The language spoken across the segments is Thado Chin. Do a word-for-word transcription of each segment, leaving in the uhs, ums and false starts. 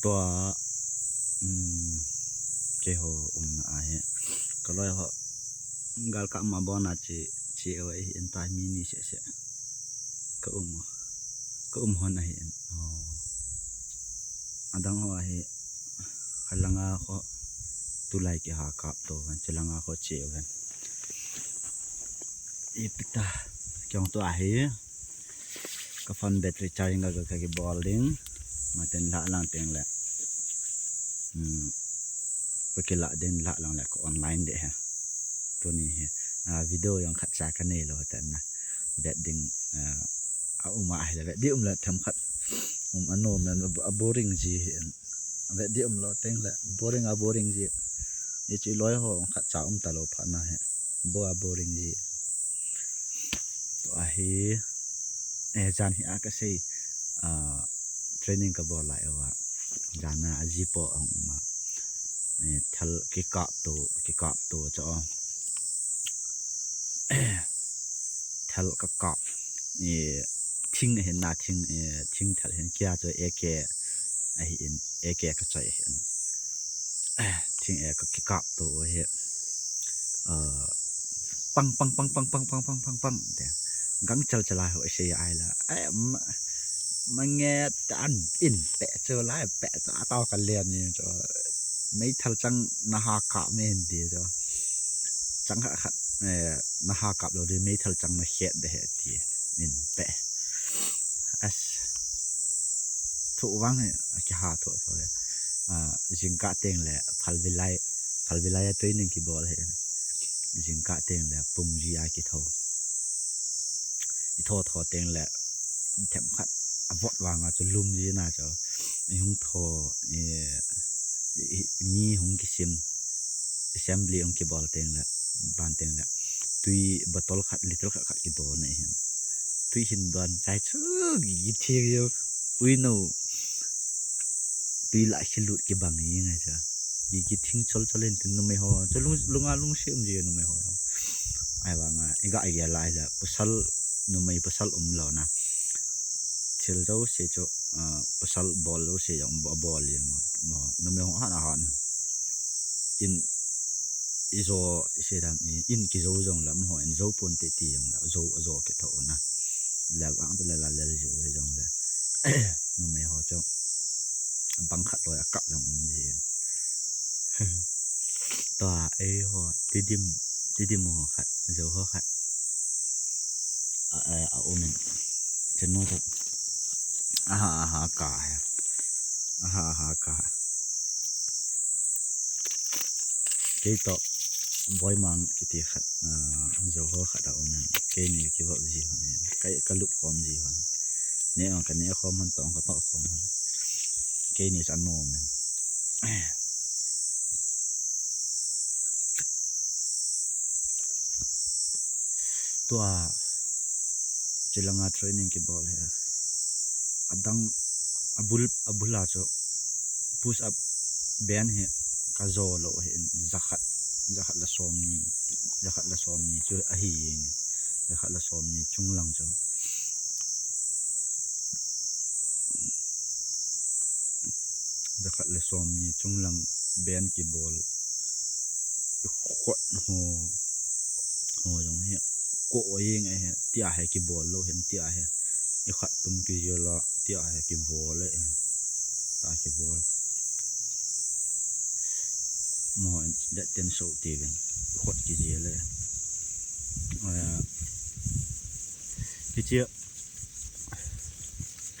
Tua, um, keiho umna ahi. Kaloi ho, gal kap ma bon a chi, chi o ahi in tai mi ni seh seh. Ka um, ka um hon ahi in. Oh. Adang ho ahi, khalanga ho, tulai kiha kap to, khalanga ho chi o. Ipita, kiong tu ahi. Ka phone battery charging ka, ka, ka kibol ding. Maten la lang teng le. Hmm. Ka kila ding la lang le ka online de he. Tuni hi. Ah, video jong khat cha ka nei lou tan na. Vet ding, ah, a um ahi le vet di um le them khat. Um a nom a boring ji hi. Vet di um lou teng le boring a boring ji. Hiche loi ho khat cha um talou phat na hi. Bo a boring ji. Tua hi, eh, jan hi a ka sei, ah, training ka bol lai uva. Jan a aji po ang um a. Eh, thal kikap to, kikap to cho. Thal ka kap. Eh, thing hin na thing, eh, thing thal hin kia cho A K ahi in, A K ka choi hin. Eh, thing e ka kikap to hi. Ah, pang, pang, pang, pang, pang, pang, pang, pang, pang. Te. Gang chal chal a ho sei ai la. Ai, ma, mange ta an in pe chu lai pe chu a tao ka lian ni chu. Meithal chang na ha kap me hin ti chu. Chang khat khat, eh, na ha kap lou di meithal chang na het de he ti. In pe. As. Thu vang he, a kiha thu thu he. Ah, jingkah teng le, phalvilai, phalvilai a training kibol he. Jingkah teng le, pung ji a kitho. I tho tho teng le, them khat, a vot vang a chu lum ji na chu. I hung tho, i, i, i, mi hung kisim. Assembly hung kibol teng le, ban teng le. Tui bottle khat, liter khat khat kidon ahin. Tui hin don chai chu, gigi thing yo. Ui no. Tui la khilut kibang hi ngai cha. Gigi thing chol chol in tin numei ho. Chu lung, lunga lungsim ji numei ho. Ai vang a, i ga i ga lai la. Pasal numei pasal um lou na. Thil jouse chu, ah, pasal bol jouse jong bo-, bol jeng mo. Mo, numei ho han a han. In, i jo, i sei dam, i, in kijo jong le, mo, in jo pon ti ti jong le, jo, jo kitho na. Lel ang tu lel a lel jo jong le. Numei ho chu. Bang khat loi a kap jong um ji. Tua, ei ho, Tedim, Tedim ho khat, jo ho khat. A, a, a um in. Chen mo to. Aha, aha, ka he. Aha, aha, ka. Kei to. Boimang kiti khat, ah, jo ho khat a um in. Kei ni kivop ji hon in. Kai ka lup khom ji hon. Ne ong ka ne khom hon, tong ka to khom hon. Kei ni sa nom in. Tua, chilanga training kibol hi. Adang, abul, abul a chu push up ben hi ka jo lou hi in jakhat, jakhat le som ni, jakhat le som ni chu ahi jeng. Jakhat le som ni chung lang chu. Jakhat le som ni chung lang ben kibol. I khut ho, ho jong hi. Ko o jeng ahi, tia hi kibol lou hin tia hi. I khat tum kijil a, tia hi kibol e. Ta kibol. Mo in, det ten so ti ven. I khut kijil e. Aya. Kichia.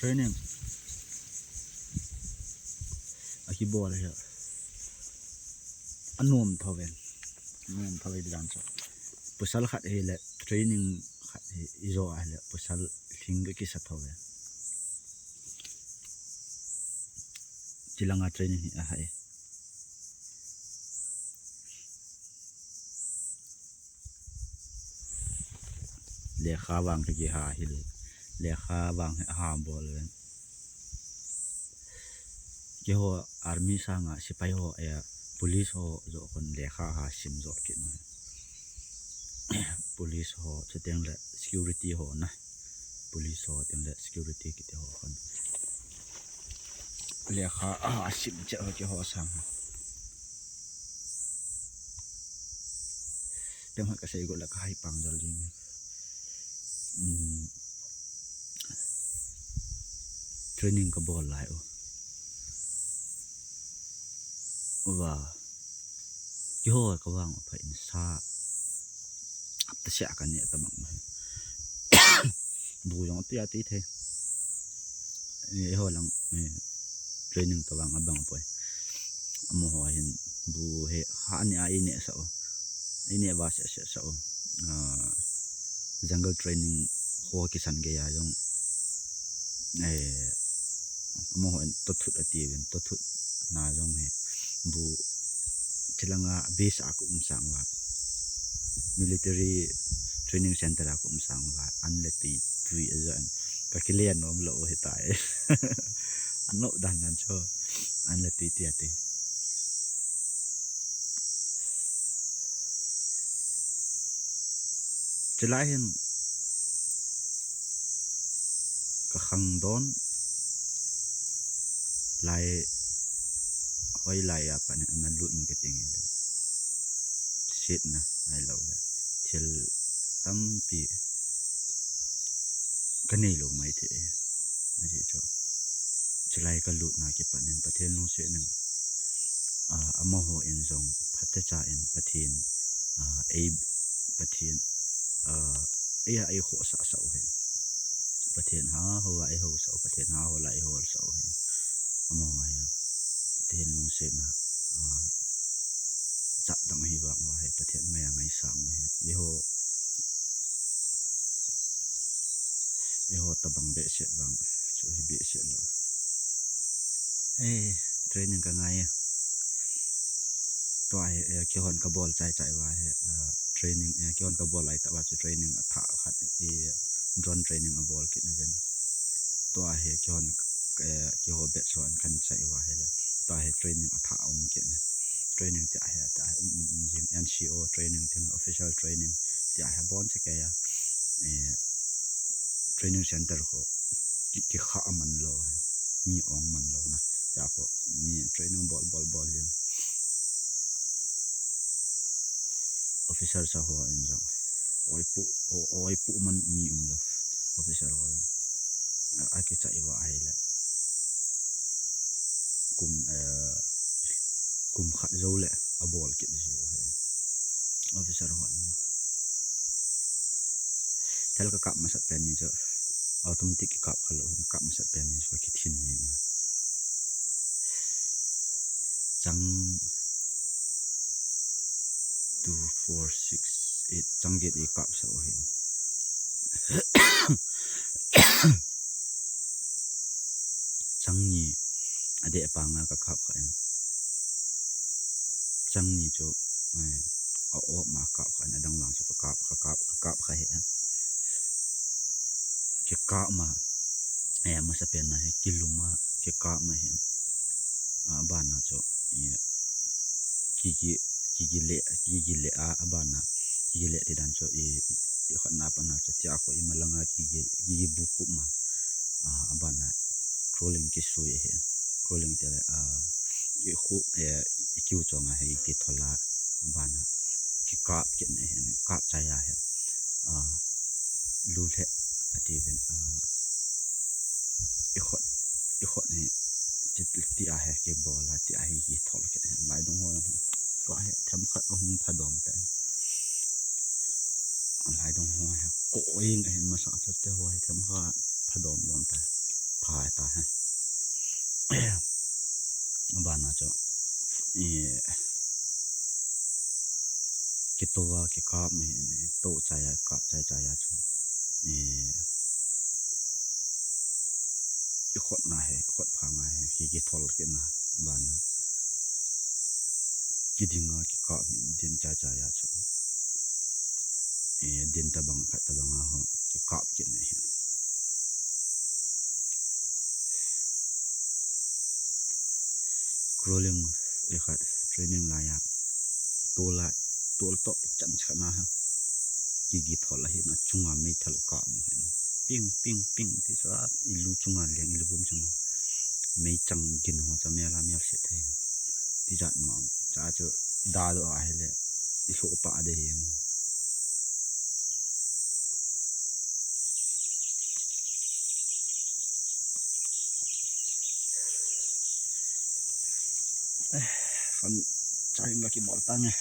Training. A kibol hi. Anom tho ven. Anom tho ven dan so. Pasal khat hi le training khat hi i jo a le pasal hing ka kisa tho ven. Chilanga training hi a hai. Lekha vang hi kiha hil. Lekha vang hi ha bol ven. Keiho army sanga sipai ho, eh, police ho jo kon lekha ha sim jo kit no. Police ho, chuteng le security ho na. police ho teng le security kiti ho khan. Lekha a sim che ho kiho sang. Teng ha ka sei go la ka hai pang jal jing. Training ka bol lai u. Uva. Kiho ka vang pha in sa. Apta sia ka ne ta bang mai. Bu jong tia ti the. Eiho lang training ta vang abang poi. Amaho hin bu he ha ni a i ne sa o. I ne va se se sa o. Jungle training ho kisan gei a jong. Amaho in to thut ati ven, to thut na jong he. Bu chilanga base a ku um sang va. Military training center a ku um sang va. An le ti tui a jan. Ka kilian nom lo he tai. Ano dan nan cho. An le ti ti ati. Chulai hin ka khangdon lai hoi lai a pan na lut in ka ting le. Sit na ai lo le. Thil tampi ka nei lo mai the. Aji cho. Chulai ka lut na kipan in Pathen lungset in. Amaho in jong phatecha in Pathen ei Pathen ei a ei ho sa sa u he. Pathen ha ho a ei ho sa u, Pathen ha ho la ei ho sa u he. Amaho a Pathen lungset na chap dang hi vang va he Pathen ngai a ngai sang u he. Eiho Eiho tabang behseh vang chu hi behseh lo. Ei training ka ngai. Tua hi kihon ka bol chai chai va hi training kihon ka bol lai ta va chu training a tha khat i drone training a bol kit na ven. Tua hi kihon kiho bet so an kan chai va hi le. Tua hi training a tha um kit na. Training ti a hi ta um um jing N C O training ting official training ti a hi bon che ke ya. Training center ho ki kha man lo he mi ong man lo na ta ho mi training bol bol bol jing. Officer sa ho in jong oi pu oi pu man mi um lo officer ho jong a ki chai va ai le kum kum khat jo le a bol kit jo he officer ho in jong. Thal ka kap masat pen ni chu automatic ki kap khalo hin kap masat pen ni chu ka kithin ni. Chang two four six eight chang get i kap sa o hin. Chang ni a de panga ka kap kha in. Chang ni chu a op ma kap kha in adang lang chu ka kap kha kap kha kap kha he. Ki kap ma masa pen na he kiluma ki kap ma hin. Abana chu ki ki ki ki le ki ki le a abana ki ki le ti dan chu i khat na pa na chu tia ko i malanga ki ki ki bu khup ma. Abana crawling ki sui he. Crawling te le i khu i kiu chonga he ki thola abana ki kap ki ne he kap chaya he. Lu le ati ven i khot i khot he ti a he ki bola ti a he ki thol ki ne lai dong ho. Ko he them khat hung phadom te. Lai dong ho he ko ing he masa chu te ho he them khat phadom dom te. Pha ta he. Abana chu i kitowa ki kap ma hin to chaya kap chai chaya chu i i khot na he khot pha nga he ki ki thol ki na bana ki dinga ki kap din chai chaya chu i din ta bang khat ta banga ho ki kap ki na he. Crawling i khat training lai a tol a tol to chan chana ha ki ki thol a hin a chunga mei thal ka mu hin Ping, ping, ping, ti chu a, i lu chunga leng, i lu bum chunga. Meichang gin ho chu mel a mel se thei. Tijat ma, cha chu da do a hele, i so pa de yen. Eh, phone charging la kibol tange.